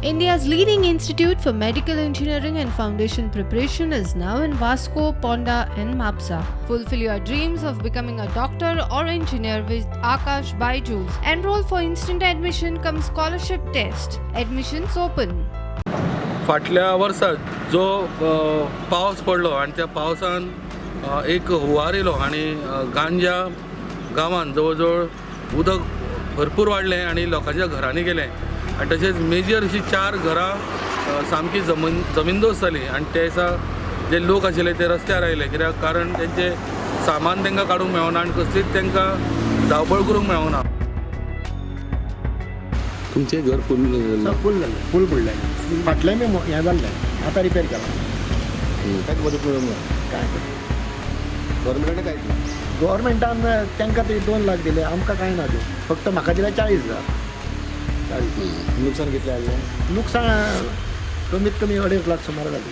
India's leading institute for medical engineering and foundation preparation is now in Vasco, Ponda and Mapsa. Fulfill your dreams of becoming a doctor or engineer with Akash Byju's. Enroll for instant admission cum scholarship test. Admissions open. फाटल्या वर्सा जो पावस पडलो आनी त्या पावसान एक हुंवार येयलो आनी गांजा गांवान जवळ जवळ उदक भरपूर वाडलें आनी लोकांच्या घरांनी गेलें आनी तशेंच मेजर अशी 4 घरां सामकी जमीनदोस्त जाली आनी ते दिसा जे लोक आशिल्ले ते रस्त्यार आयले कित्याक कारण तेंचें सामान तांकां काडूंक मेळना आनी कसलीच तांकां धांवपळ करूंक मेळना. तुमचें घर फूल फूल जालें, फूल पडलें फाटलें बी हें जाल्लें, आतां रिपेर केलां. कांयच मदत मेळूंक ना. काय गव्हर्मेंटान काय दिलें? गव्हर्मेंटान तांकां तरी 2 लाख दिले, आमकां कांय ना दिवं, फक्त म्हाका दिले 40,000. 40 नुकसान कितलें जालें? नुकसान कमीत कमी 2.5 लाख सुमार जाली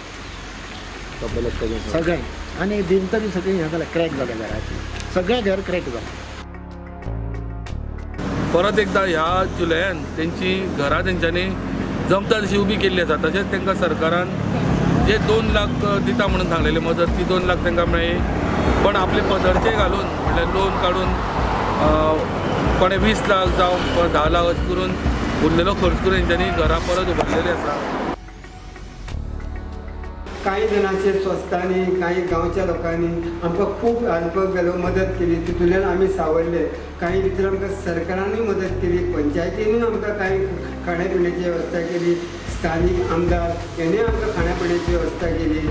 सगळें. आनी भिंत बी सगळीं हें जालें, क्रॅक जालें घराची, सगळें घर क्रॅक जालें. परत एकदां ह्या जुलयान तेंची घरां तेंच्यांनी जमता तशी उबी केल्ली आसा. तशेंच तांकां सरकारान जे 2 लाख दिता म्हणून सांगलेली मदत ती 2 लाख तांकां मेळ्ळी, पण आपले पदरचे घालून म्हणल्यार लोन काडून कोणें 20 लाख जावं 10 लाख अशें करून उरलेलो खर्च करून तेंच्यांनी घरां परत उबारलेली आसा. कांय जाणांचे संस्थांनी, कांय गांवच्या लोकांनी आमकां खूब हेल्प केलो, मदत केली, तितूंतल्यान आमी सावरले. कांय भितर आमकां सरकारानूय मदत केली, पंचायतीनूय आमकां कांय खाण्यापिण्याची वेवस्था केली, स्थानीक आमदार हेणें आमकां खाण्यापिण्याची वेवस्था केली.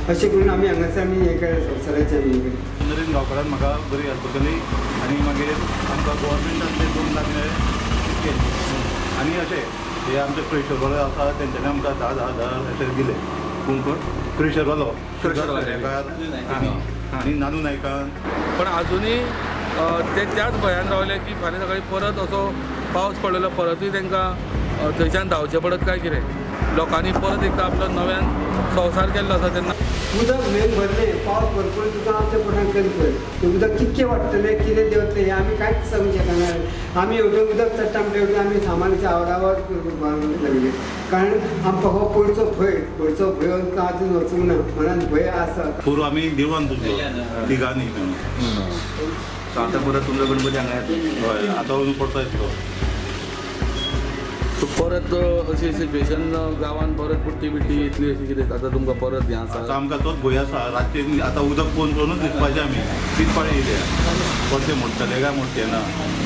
अशें करून आमी हांगासर आमी हें केलें, संवसाराचें आमी हें केलें. नरेंद्र गांवकारान म्हाका बरी हेल्प केली आनी मागीर आमकां गव्हर्मेंटान ते 2 लाख मेळ्ळे तितके. आनी अशें हे आमचे प्रेशरवालो आसा तेंच्यांनी आमकां 10-10 हजार अशें दिले. कोण कोण? प्रेशरवालो आनी नानू नायकान. पण अजुनूय ते त्याच भंयान रावले की फाल्यां सकाळीं परत असो पावस पडलेलो परतूय तांकां थंयच्यान धांवचें पडत काय कितें. लोकांनी परत एकदां आपलो नव्यान संवसार केल्लो आसा तेन्ना उदक मेन भरलें, पावस भरपूर तुका आमच्या पोटान कमी पडलें, तें उदक कितकें वाडटलें कितें देंवतलें हें आमी कांयच सांगूंक शकना. आमी हेवटेन उदक चडटा म्हणटा हेवटेन आमी सामानाचे आवरावर करूंक लागले, कारण आमकां हो पयरचो भंय, पयरचो भंय आमकां आजून वचूंक ना, मनान भंय आसा. पोरू आमी देवळान पुजलो तिगांनी मेळून. आतां परत तुमचो गणपती हांगा येता? हय, आतां वचून पडटा येतलो. परत अशी सिच्युएशन गांवान परत पुट्टी बिट्टी येतली अशी कितें आतां तुमकां परत हें आसा? आतां आमकां तोच भंय आसा. रातचे आतां उदक पळोवन पळोवनूच न्हिदपाचें आमी, तीच पाळी येयल्या परतें मोडटलें काय मोडचें ना.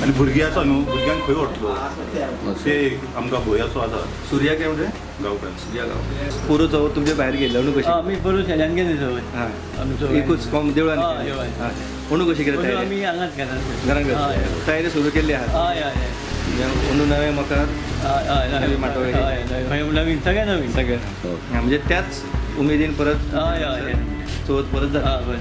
आनी भुरगीं आसा न्हू, भुरग्यांक खंय व्हरतलो ते एक आमकां भंय असो आसा. सुर्या काय म्हणजे गांवकार. सुर्या गांवकार. पोरू चवथ तुमचे भायर गेल्ले अंदू कशी? आमी पोरू शेल्यान गेले चवथ. हां, एकूच कोम देवळान? हय. अंदू कशी केली तयारी? आमी हांगाच घरान घरान तयारी सुरू केल्ली आहा. हय हय. अंदू नवें मकर, नवी माटोळी, नवीन सगळें, नवीन सगळें, म्हणजे त्याच उमेदीन परत हय हय चवथ परत जाता.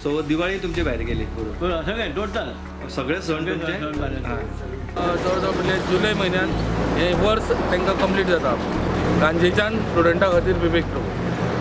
चवथ दिवाळी तुमचे भायर गेली? सगळें टोटल सगळे सण तुमचे जवळ जवळ म्हणजे जुलय म्हयन्यान हें वर्स तांकां कंप्लीट जाता. गांजेच्यान स्टुडंटा खातीर विवेक प्रभू.